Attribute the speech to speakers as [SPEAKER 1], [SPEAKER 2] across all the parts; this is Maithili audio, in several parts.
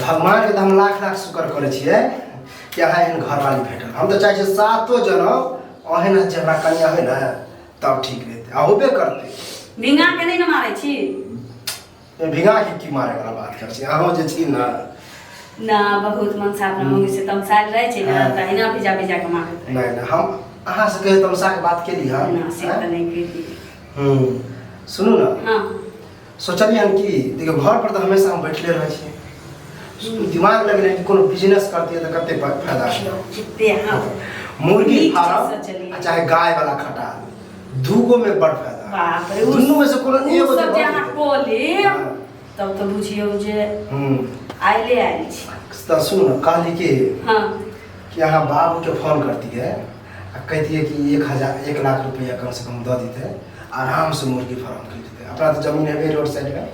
[SPEAKER 1] भगवानके तऽ हम लाख लाख शुक्र करै छियै कि अहाँ एहन घरवाली भेटल। हम तऽ चाहै छियै सातो जनम एहन जे हमरा कनिया होइ ने तब ठीक रहतै, आ होबे करतै।
[SPEAKER 2] भिंगा के नहि ने मारै छी?
[SPEAKER 1] भिंगा के की मारे वाला बात करै छी अहाँ जे छी ने।
[SPEAKER 2] ना, बहुत मनसा अपना मम्मी से तमसायल रहै छै ने। तऽ एना भिजा भिजा के मारैत रहै।
[SPEAKER 1] नहि नहि, हम अहाँ से कहियो तमसा के बात केली हँ?
[SPEAKER 2] ना, से तऽ नहि केली।
[SPEAKER 1] सुनू ने।
[SPEAKER 2] हँ।
[SPEAKER 1] सोचलियै हन कि देखियौ, घर पर तऽ हमेशा हम बैठले रहै छियै, दिमाग लगलै कि कोनो बिजनेस करतियै तऽ कते फायदा है।
[SPEAKER 2] कते अहाँ
[SPEAKER 1] मुर्गी
[SPEAKER 2] नीक चीज
[SPEAKER 1] फार्म
[SPEAKER 2] सोचलियै।
[SPEAKER 1] आ चाहे गाय वाला खटाल, दूगो में बड़ फायदा।
[SPEAKER 2] बाप रे,
[SPEAKER 1] दुनू में से कोनो
[SPEAKER 2] उ
[SPEAKER 1] एगो
[SPEAKER 2] सब जे अहाँ कऽ लेब तब तऽ बुझियौ जे आइले आयल छी।
[SPEAKER 1] तऽ सुनू ने, कहली कि कि अहाँ बाबूके फोन करतियै आ कहितियै कि 1000 1 लाख रुपैआ कम से कम दऽ दितै, आराम से मुर्गी फार्म खुलि जेतै। अपना तऽ जमीन हेबे रोड साइडमे।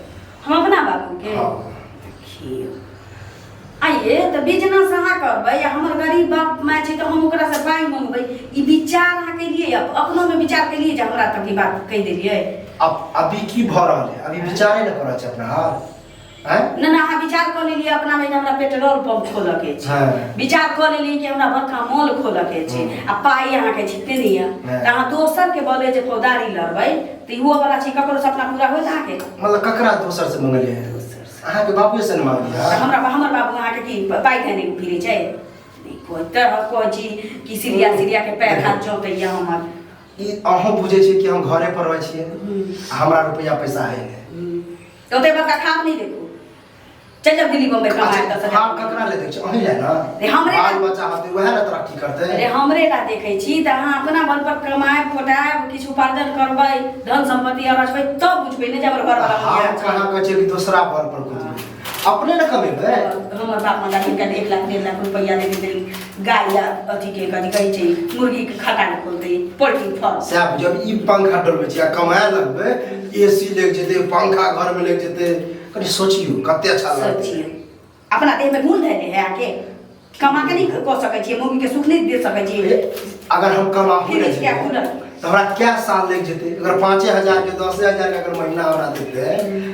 [SPEAKER 2] हम अपना बाबूके?
[SPEAKER 1] हँ।
[SPEAKER 2] देखियौ, आइए तऽ बिजनेस अहाँ करबै आ हमर गरीब बाप माय छै तऽ हम ओकरासँ पाइ मङ्गबै, ई विचार अहाँ केलियै? अपनोमे विचार केलियै जे हमरा तक ई बात कहि देलियै?
[SPEAKER 1] अब अभी की भऽ रहल है? अभी विचारे ने कऽ रहल छै अपना हाल आँय?
[SPEAKER 2] ना ना, अहाँ विचार कऽ लेलियै अपनामे जे हमरा पेट्रोल पंप खोलऽके छै। विचार कऽ लेलियै कि हमरा बड़का मॉल खोलऽके छै। आ पाइ अहाँके छिते नहि यऽ। तऽ अहाँ दोसरके बले जे फौदारी लड़बै तऽ ई हुअ वला छै? ककरो सपना पूरा होत अहाँके?
[SPEAKER 1] मतलब ककरा दोसर से मंगलियै?
[SPEAKER 2] दोसर से।
[SPEAKER 1] अहाँके बाबुए से ने मांगलियै?
[SPEAKER 2] तऽ हमरा हमर बाबू अहाँके की पाइ धने फिरै छै? नहि, कोइ तऽ कहै छी कि सीरिया सीरिया के पैर हाथ जोतैया हमर।
[SPEAKER 1] ई अहूँ बुझै छियै कि हम घरे पर रहै छियै आ हमरा रुपैआ पैसा है नहि।
[SPEAKER 2] तऽ ओते बड़का खाब नहि देखू, चलि जाउ दिल्ली बम्बई कमाए।
[SPEAKER 1] अच्छा,
[SPEAKER 2] 10,000
[SPEAKER 1] खाब ककरा ले दै छै? अहीं ले ने।
[SPEAKER 2] रे हमरे
[SPEAKER 1] बाल बच्चा होतै, उएह ने तरक्की करतै।
[SPEAKER 2] अरे, हमरे ला देखै छी तऽ अहाँ अपना बल पर कमायब खोटायब, किछु उपार्जन करबै, धन सम्पत्ति अरजबै, तब बुझबै ने जे हमर घरवाला
[SPEAKER 1] हम
[SPEAKER 2] मुखिया छै।
[SPEAKER 1] कहाँ कहै छियै कि दोसरा बल पर कुदबै? अपने ने कमेबै।
[SPEAKER 2] हमर बाप माता हिनका 1 लाख 1.5 लाख रुपैआ दे देतै, गाय या अथी के कथी कहै छै, मुर्गी के खाता ने खोलतै, पोल्ट्री फार्म।
[SPEAKER 1] सएह, जब ई पंखा डोलबै छी आ कमाए लगबै, एसी लागि जेतै, पंखा घरमे लागि जेतै। कनि सोचियौ, कते अच्छा लगतै।
[SPEAKER 2] सोचियौ, अपना देहमे गुण धैले है आके कमा के नहि कऽ सकै छियै, मौगी के सुख नहि दे सकै छियै।
[SPEAKER 1] अगर हम कमाहू
[SPEAKER 2] फिर
[SPEAKER 1] नहि
[SPEAKER 2] क्या
[SPEAKER 1] जेबै
[SPEAKER 2] कूलर?
[SPEAKER 1] तऽ हमरा कै साल लागि जेतै? अगर 5000 के 10,000 के अगर महीना हमरा देतै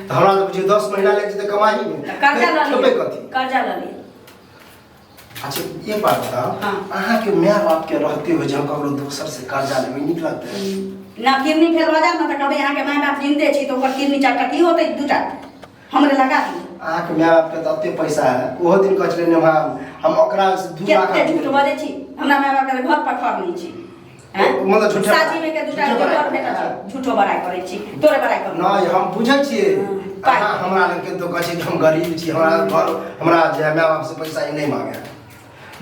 [SPEAKER 1] तऽ हमरा तऽ बुझियौ 10 महीना लागि जेतै कमाहीमे।
[SPEAKER 2] तऽ कर्जा लऽ
[SPEAKER 1] खेबै
[SPEAKER 2] लिअ।
[SPEAKER 1] कथी?
[SPEAKER 2] कर्जा लऽ लिअ।
[SPEAKER 1] अच्छा, एक बात बताओ। अहाँके माय बाप के रहते हुए जे हम ककरो दोसर से कर्जा लेबै, नीक लगतै?
[SPEAKER 2] ना, किडनी फेल भऽ जायत ने तऽ कहबै अहाँके माय बाप जिन्दे छी तऽ ओकर किडनी चारिटा की होतै, दूटा हमरे लगा दियौ।
[SPEAKER 1] अहाँके माय बाप के तऽ एते पैसा है, ओहो दिन कहै छलै ने हम ओकरा से 2 लाख
[SPEAKER 2] कते झूठ बजै छी! हमरा माय बाप के घर पर खर नहि छी, हैं?
[SPEAKER 1] मतलब झूठे
[SPEAKER 2] साजी में के दूटा
[SPEAKER 1] झूठे बड़ाइ
[SPEAKER 2] घर भेटल छै। झूठो बड़ाइ करै छी, तोरे बड़ाइ करू।
[SPEAKER 1] नहि, हम बुझै छियै।
[SPEAKER 2] पाइ।
[SPEAKER 1] अहाँ हमरा लग के तो कहै छै कि हम गरीब छी, हमरा घर हमरा जे है माय बाप से पैसा ई नहि मांगे,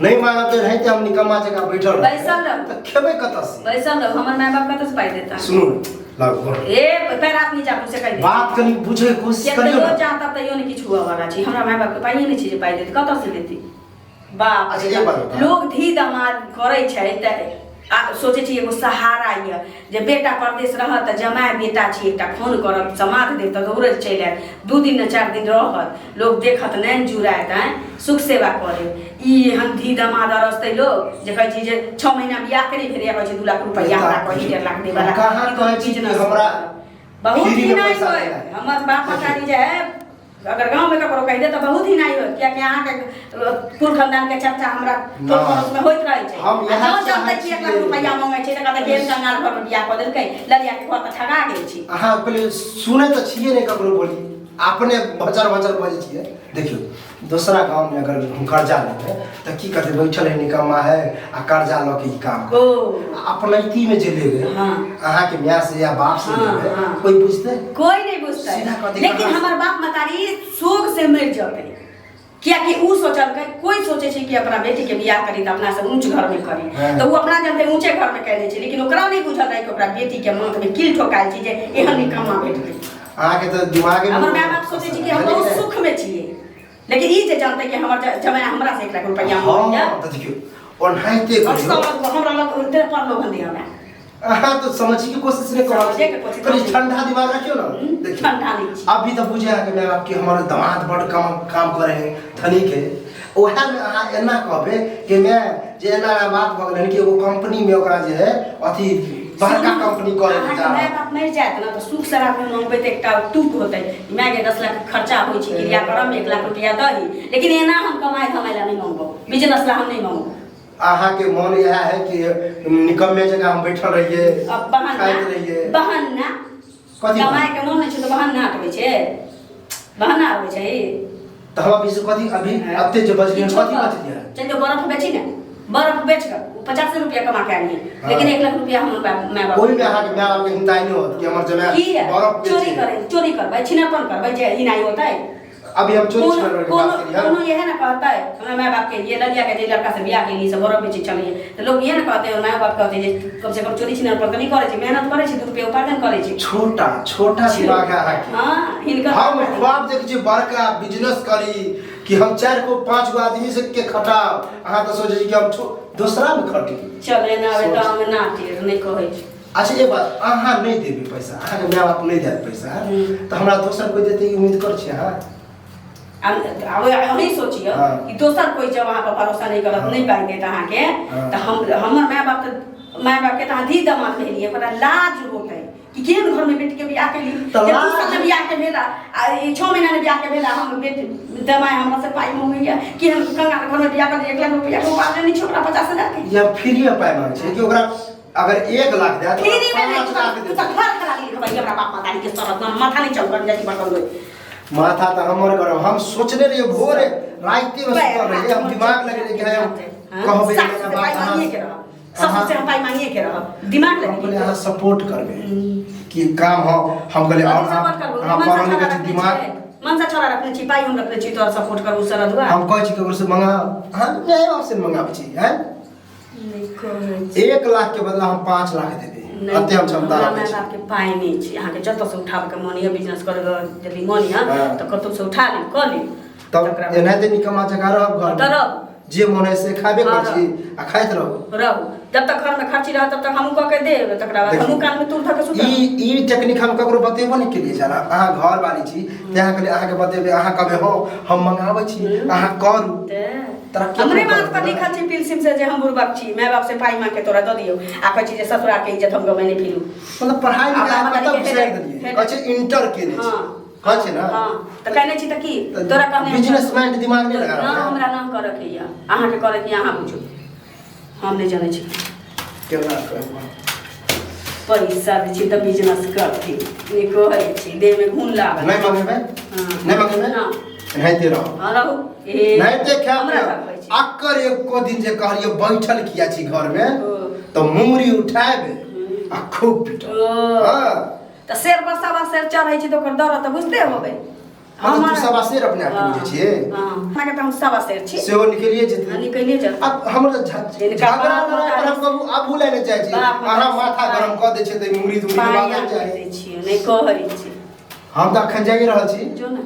[SPEAKER 1] नहि मांगब तऽ रहिते हम निकम्मा जकाँ बैठल रहबै।
[SPEAKER 2] बैसल रहू।
[SPEAKER 1] तऽ खेबै कतऽ से?
[SPEAKER 2] बैसल रहू, हमर माय बाप कतऽ से पाइ देता?
[SPEAKER 1] सुनू, लाउ घर।
[SPEAKER 2] ए, पैर हाथ नीचा से कहि दे।
[SPEAKER 1] बात कनि बुझै के कोशिश
[SPEAKER 2] किया
[SPEAKER 1] करियौ
[SPEAKER 2] तैयो
[SPEAKER 1] ने।
[SPEAKER 2] चाहता तैयो नहि किछु हुअ वाला छै। हमरा माय बाप के पाइए नहि छै जे पाइ देत, कतऽ से देती बाप
[SPEAKER 1] अच्छा,
[SPEAKER 2] रे
[SPEAKER 1] एक
[SPEAKER 2] बाप।
[SPEAKER 1] बात बताउ।
[SPEAKER 2] लोग धी दमाद करै छै तऽ आ सोचै छी एगो सहारा यऽ जे बेटा परदेश रहत तऽ जमाय बेटा छी, एकटा फोन करत, समाद देत तऽ दौड़ैत चलि आयत, 2 दिन ने 4 दिन रहत, लोक देखत, नैन जुड़ायत, आँय, सुख सेवा करे। ई एहन धी दमाद अरसतै लोक जे कहै छी जे 6 महीना बियाह के नहि भेलैए, कहै छै 2 लाख रुपैआ हमरा कही, 1.5 लाख देबऽ।
[SPEAKER 1] कहाँ कहै छी कि हमरा
[SPEAKER 2] बहुत
[SPEAKER 1] फ्रीमे
[SPEAKER 2] ही नहीं
[SPEAKER 1] पैसा
[SPEAKER 2] होय।
[SPEAKER 1] देला?
[SPEAKER 2] हमर बाप मतारी जे है, अगर गाँव में ककरो कहि दे तऽ बहुत ही नहीं होय, कियाकि अहाँके कुल खानदान के चर्चा हमरा टोल पड़ोस में होइत रहै छै।
[SPEAKER 1] हम इएह
[SPEAKER 2] आ जँ
[SPEAKER 1] चाहै
[SPEAKER 2] जनतै कि 1 लाख
[SPEAKER 1] छियै।
[SPEAKER 2] रुपैआ मंगै छै तऽ कहतै केहन कंगाल घर में बियाह कऽ देलकै, ललिया के घर तऽ ठगा गेल छी।
[SPEAKER 1] अहाँ पहिले सुनै तऽ छियै नहि ककरो बोली, अपने भचर भचर बजै छियै। देखियौ, दोसरा गाँवमे अगर हम कर्जा लेबै तऽ की करतै? बैठल है, निकम्मा है आ कर्जा लऽ के ई काम
[SPEAKER 2] ओ
[SPEAKER 1] करतै। आ अपनैतीमे जे लेबै, अहाँके माय से या बाप से लेबै, कोइ बुझतै?
[SPEAKER 2] कोई नहीं बुझतै।
[SPEAKER 1] सीधा कहतै
[SPEAKER 2] लेकिन
[SPEAKER 1] कहाँ से?
[SPEAKER 2] हमर बाप मतारी शोक से मरि जतै, कियाकि उ सोचलकै, कोई सोचै छै कि अपना बेटी के बियाह करी तऽ अपना से ऊँच घर में करी। तऽ उ अपना जानते ऊँचे घर में कयने छै, लेकिन ओकरा नहि बुझल रहै कि ओकरा बेटी के माथ में कील ठोकायल छै जे एहन निकम्मा भेट गेल।
[SPEAKER 1] अहाँके तऽ दिमागे
[SPEAKER 2] हमर माय बाप सोचै छै कि हम बहुत सुख में छियै, लेकिन ई जे जानते कि हमर जमाय हमरा से 1 लाख रुपैआ मांगैया।
[SPEAKER 1] तऽ देखियौ, ओनाहिते
[SPEAKER 2] हम
[SPEAKER 1] करियौ।
[SPEAKER 2] समझ हमरा लग उल्टे पर लोभन दे हमरा।
[SPEAKER 1] अहाँ तऽ समझै के कोशिश नहि करब।
[SPEAKER 2] समझे के कोशिश
[SPEAKER 1] कनि
[SPEAKER 2] करै छी।
[SPEAKER 1] ठंडा दिमाग रखियौ ने। देखियौ,
[SPEAKER 2] ठंडा नहि छी।
[SPEAKER 1] अभी तऽ बुझे अहाँके माय बाप कि हमर दामाद बड़ काम काम करे है, धनिक है। उएहमे अहाँ एना कहबै कि माय जे एना एना बात भऽ गेलै कि एगो कंपनीमे ओकरा जे है अथी बड़का कंपनी करे
[SPEAKER 2] अहाँके
[SPEAKER 1] जा
[SPEAKER 2] माय बाप मरि जायत ने तऽ सुख शराब में मंगबै तऽ एकटा टूक होतै माय के 10 लाख खर्चा होइ छै क्रिया करम 1 लाख रुपया दही, लेकिन एना हम कमाइ धमाइ ला नहि मंगबो, बिजनेस ला हम नहि मंगबो।
[SPEAKER 1] अहाँके मन इएह है कि निकम्मे जगह हम बैठल रहिए,
[SPEAKER 2] अब बहाना।
[SPEAKER 1] खाइत रहिए।
[SPEAKER 2] बहाना।
[SPEAKER 1] कथी?
[SPEAKER 2] कमाइ के मन नहि छै तऽ बहाना अटबै छै, बहाना अबै छै।
[SPEAKER 1] तऽ हम अभी से कथी, अभी एते जे बजलियै, कथी बजलियै?
[SPEAKER 2] चल जो, बर्फ बेची ने, बर्फ बेच कर 50 रुपया कमा के आनिए, लेकिन 1 लाख रुपया हम माय बाप
[SPEAKER 1] ओहिमे अहाँके माय बापके हिंता नहि होत कि हमर जमाय
[SPEAKER 2] की है?
[SPEAKER 1] बर्फ
[SPEAKER 2] चोरी
[SPEAKER 1] बेचे।
[SPEAKER 2] करे, चोरी करबै, छिनापन करबै जे ई नहि होतै।
[SPEAKER 1] अभी हम चोरी
[SPEAKER 2] कोनो
[SPEAKER 1] करबै के
[SPEAKER 2] कोनो
[SPEAKER 1] बात करियै?
[SPEAKER 2] कोनो इहे ना कहतै हमरा माय बाप के, ये लड़िया के जे लड़का से बियाह केली से बर्फ बेचै चलिए, तऽ लोग इहे ना कहतै, माय बाप कहतै जे कम से कम चोरी छिनापन तऽ नहि करै छै, मेहनत करै छै, 2 रुपया उपार्जन करै छै।
[SPEAKER 1] छोटा छोटा दिमाग है अहाँके।
[SPEAKER 2] हाँ, हिनकर
[SPEAKER 1] हम ख्वाब देख छी बड़का बिजनेस करी कि हम चारि गो पाँच गो आदमी से के खटाब, अहाँ तऽ सोचै छी कि हम दोसरा में खटी।
[SPEAKER 2] चले ना आबै तऽ
[SPEAKER 1] सोच।
[SPEAKER 2] हम ना टेर नहि कहै छी।
[SPEAKER 1] अच्छा, एक बात, अहाँ नहि देबै पैसा, अहाँके माय बाप नहि देत पैसा, तऽ हमरा दोसर कोइ देतै, ई उम्मीद करै छी अहाँ?
[SPEAKER 2] आब अहीं सोचियौ कि दोसर कोइ जब अहाँ पर भरोसा नहि करत, नहि पाइ देत अहाँके, तऽ हम हमर माय बाप तऽ माय बाप के तऽ अहाँ धी दमाद भेलियै, ओकरा लाज होतै कि केहन घर में बेटी के बियाह केली।
[SPEAKER 1] तऽ
[SPEAKER 2] जे 2
[SPEAKER 1] लाज-
[SPEAKER 2] साल में बियाह के भेला आ ई 6 महीना में बियाह के भेला, हम बेटी दमाय हमरा से पाइ मंगैया, केहन कंगाल घर में बियाह कर, 1 लाख रुपया के उपार्जन नहि छै ओकरा, 50,000 के।
[SPEAKER 1] या फ्रीमे पाइ मांगै छै कि ओकरा अगर 1 लाख दे
[SPEAKER 2] फ्री में नहीं।
[SPEAKER 1] 5 लाख
[SPEAKER 2] तू
[SPEAKER 1] दे।
[SPEAKER 2] तऽ घर खराब लिखबै हमरा बाप मतारी के सरत माथा नहि चल कर जाइ छी बर्तन धोइ।
[SPEAKER 1] माथा तऽ हमर गरम, हम सोचने रहियै, भोरे रातिमे सुतल रहियै, हम दिमाग लगेने कि हम कहबै
[SPEAKER 2] सासु से
[SPEAKER 1] बात
[SPEAKER 2] पाइ
[SPEAKER 1] अहाँ
[SPEAKER 2] मांगिए के रहब, ससुर से हम पाइ मांगिए के रहब, दिमाग
[SPEAKER 1] हम
[SPEAKER 2] लगे।
[SPEAKER 1] कहलियै अहाँ सपोर्ट करबै कि काम हो, हम कहलियै और
[SPEAKER 2] सपोर्ट करबो?
[SPEAKER 1] अहाँ
[SPEAKER 2] मनसा
[SPEAKER 1] पढ़ल
[SPEAKER 2] छोड़ा
[SPEAKER 1] लिखल छी
[SPEAKER 2] रखने
[SPEAKER 1] दिमाग
[SPEAKER 2] छियै? मनसा छोड़ा रखने छी, पाइ हम रखने छी, तोरा सपोर्ट करू सरदुआ।
[SPEAKER 1] हम कहै छी ककरो से मंगाउ, अहाँ नहि ऑप्शन मंगाबै छी हैं?
[SPEAKER 2] नहि कहै छी।
[SPEAKER 1] 1 लाख के बदला हम 5 लाख देबै,
[SPEAKER 2] नहि,
[SPEAKER 1] एते हम क्षमता
[SPEAKER 2] हमरा
[SPEAKER 1] रखै
[SPEAKER 2] माय
[SPEAKER 1] छी।
[SPEAKER 2] बापके पाइ नहि छै। अहाँके जतऽसँ उठाबैके मन यऽ, बिजनेस करैके यदि मन यऽ, तऽ कतहुसँ उठा लिउ, कऽ लिउ।
[SPEAKER 1] तब
[SPEAKER 2] तकरा
[SPEAKER 1] एनाहिते निकम्मा जकाँ रहब घर?
[SPEAKER 2] तऽ रहब।
[SPEAKER 1] जे मन है से खाबे करै
[SPEAKER 2] हाँ,
[SPEAKER 1] छी आ खाइत रहू।
[SPEAKER 2] रहू, जब तक घरमे खर्ची रहत तब तक हमहूँ कऽ के देब, तकरा बाद
[SPEAKER 1] देखियौ।
[SPEAKER 2] हमहूँ कानमे तूर धऽ के सुतब।
[SPEAKER 1] ई ई टेक्निक हम ककरो बतेबो नहि केलियै छल। अहाँ घर वाली छी तेँ अहाँके अहाँके बतेबै, अहाँ कहबै हँ हम मंगाबै छी, अहाँ करू
[SPEAKER 2] तऽ
[SPEAKER 1] तरक्की
[SPEAKER 2] हमरे
[SPEAKER 1] अपनो
[SPEAKER 2] माथ पर
[SPEAKER 1] करब।
[SPEAKER 2] लिखल छै पिलसिम से जे हम बुड़बक छी, माय बाप से पाइ मांग के तोरा दऽ दियौ, आ कहै छी जे ससुराल के इज्जत हम गमेने फिरू।
[SPEAKER 1] मतलब पढ़ाई
[SPEAKER 2] आ
[SPEAKER 1] लिखाई
[SPEAKER 2] बाबा
[SPEAKER 1] कतऽ
[SPEAKER 2] के
[SPEAKER 1] बिसरि देलियै? कहै छै इंटर केने छी, कहै छै ने?
[SPEAKER 2] हाँ, तऽ कहने छी तऽ की तोरा कहने?
[SPEAKER 1] बिजनेस माइंड दिमाग नहि लगा
[SPEAKER 2] ना।
[SPEAKER 1] रहल है?
[SPEAKER 2] हमरा ना करऽ के यऽ, अहाँके करऽ के यऽ, अहाँ बुझू, हम नहि जनै छी।
[SPEAKER 1] केना करब?
[SPEAKER 2] पैसा दै छी तऽ बिजनेस करती, नहि कहै छी, देहमे घुन लागल।
[SPEAKER 1] नहि मंगेबै?
[SPEAKER 2] हाँ।
[SPEAKER 1] नहि मंगेबै?
[SPEAKER 2] ना।
[SPEAKER 1] एनाहिते रहब?
[SPEAKER 2] हाँ, रहू ए।
[SPEAKER 1] एनाहिते खायब?
[SPEAKER 2] हमरा रखबै छी।
[SPEAKER 1] अक्कर एको दिन जे कहलियै बैठल किया छी घरमे,
[SPEAKER 2] ओ।
[SPEAKER 1] तऽ मुंगरी उठायब आ खूब पीटब।
[SPEAKER 2] ओ।
[SPEAKER 1] हाँ।
[SPEAKER 2] तऽ शेर पर सवा शेर चढ़ै छै तऽ ओकर दर्द तऽ बुझते होबै।
[SPEAKER 1] मतलब तू सवा शेर अपने आपके बुझै छियै?
[SPEAKER 2] हाँ, अहाँके तऽ हम सवा शेर छी।
[SPEAKER 1] सेहो निकलिए जेतै।
[SPEAKER 2] हाँ, निकलिए जेतै।
[SPEAKER 1] आब हमर तऽ
[SPEAKER 2] जिनका
[SPEAKER 1] झगड़ा
[SPEAKER 2] बाप
[SPEAKER 1] लड़ाइ पर हम कबू आबू लए नहि चाहै छी।
[SPEAKER 2] बाप
[SPEAKER 1] अहाँ माथा गरम कऽ दै छियै तऽ मुड़ी तुड़ी के
[SPEAKER 2] पाइ
[SPEAKER 1] बात
[SPEAKER 2] अहाँ
[SPEAKER 1] चाही।
[SPEAKER 2] दै छियै, नहि कहै छी।
[SPEAKER 1] हम तऽ अखन जाइए रहल छी
[SPEAKER 2] जो ने।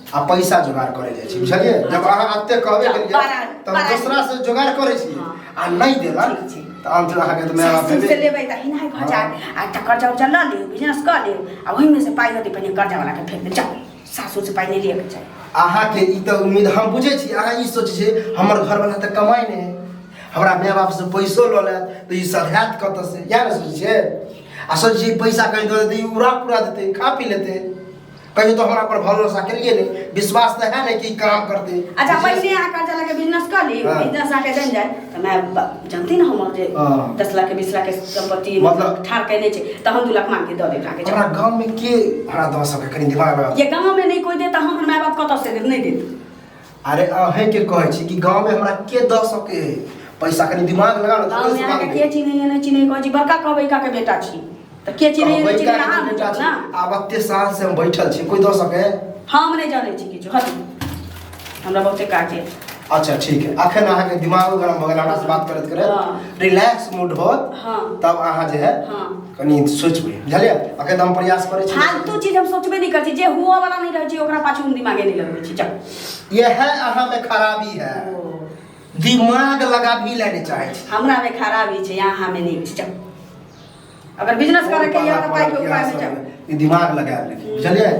[SPEAKER 1] आ पैसा जोगाड़ करे जाइ छी, बुझलियै? जब अहाँ एते कहबे
[SPEAKER 2] जाउ,
[SPEAKER 1] केलियै
[SPEAKER 2] बारह-
[SPEAKER 1] तऽ
[SPEAKER 2] बारह-
[SPEAKER 1] दोसरा से जोगाड़ करै छी आ नहि देलक
[SPEAKER 2] ठीक छै।
[SPEAKER 1] तऽ अंत अहाँके तऽ माय बाप
[SPEAKER 2] सासुर से
[SPEAKER 1] हेबे।
[SPEAKER 2] लेबै तऽ हिनाइ भऽ जायत, आ एकटा कर्जा उर्जा लऽ लियौ, बिजनेस कऽ लियौ, आ ओहिमे से पाइ होतै पहिने कर्जा वाला के फेर देब। जाउ, सासुर से पाइ नहि लिअके चाही।
[SPEAKER 1] अहाँके ई तऽ उम्मीद हम बुझै छी, अहाँ ई सोचै छी हमर घरवला तऽ कमाइ नहि है, हमरा माय बापसँ पैसो लऽ लेत तऽ ई सधायत कतऽसँ, इएह ने सोचै छियै? आ सोचै छियै पैसा कहीं दऽ देतै, ई उड़ा पुरा देतै, खा पी लेतै। कहियो तऽ हमरा पर भरोसा केलियै नहि, विश्वास तऽ है नहि कि ई काम करतै।
[SPEAKER 2] अच्छा, पहिने अहाँ कर्जा लऽ के बिजनेस कऽ ली। बिजनेस अहाँके जमि जाय तऽ माय बाप जानती ने हमर जे 10 लाख के 20 लाख के सम्पत्ति ठाढ़ कयने छै, तऽ हम 2 लाख मांग के दऽ देब अहाँके।
[SPEAKER 1] हमरा गाँवमे के हमरा दऽ सकै, कनि दिमाग लगा।
[SPEAKER 2] ये गाँवमे नहि कोइ देत तऽ हमर माय बाप कतऽ से देत? नहि देत।
[SPEAKER 1] अरे, अहेंके कहै छी कि गाँवमे हमरा के दऽ सकै पैसा, कनि दिमाग लगा ने।
[SPEAKER 2] गाँवमे अहाँके के चिन्हैए, नहि चिन्हैए? कहै छी बड़का कहबैका के बेटा छी, तऽ के चिन्हैए, नहि चिन्हैए, अहाँ
[SPEAKER 1] बेटा
[SPEAKER 2] बुझब
[SPEAKER 1] छी
[SPEAKER 2] ने।
[SPEAKER 1] आब एते साल से हम बैठल छी, कोइ दऽ सकै?
[SPEAKER 2] हम नहि जनै छी किछु, हटू, हमरा बहुते काज अइ।
[SPEAKER 1] अच्छा ठीक है, अखन अहाँके दिमागो गरम भऽ गेल हमरा से बात करैत करैत, रिलैक्स मूड होत तब अहाँ जे है कनि सोचबै, बुझलियै? अखन तऽ हम प्रयास करै छी।
[SPEAKER 2] फालतू चीज हम सोचबे नहि करै छी, जे हुअ वाला नहि रहै छै ओकरा पाछू हम दिमागे नहि लगबै छी, चल।
[SPEAKER 1] यह अहाँ में खराबी है, दिमाग लगा भी लेने चाहे छी।
[SPEAKER 2] हमरा में खराबी छै, अहाँ में नीक छै। चल, अगर बिजनेस करे के यऽ तऽ पाइ के उपाय में चल।
[SPEAKER 1] ई दिमाग लगायब लेकिन, बुझलियै?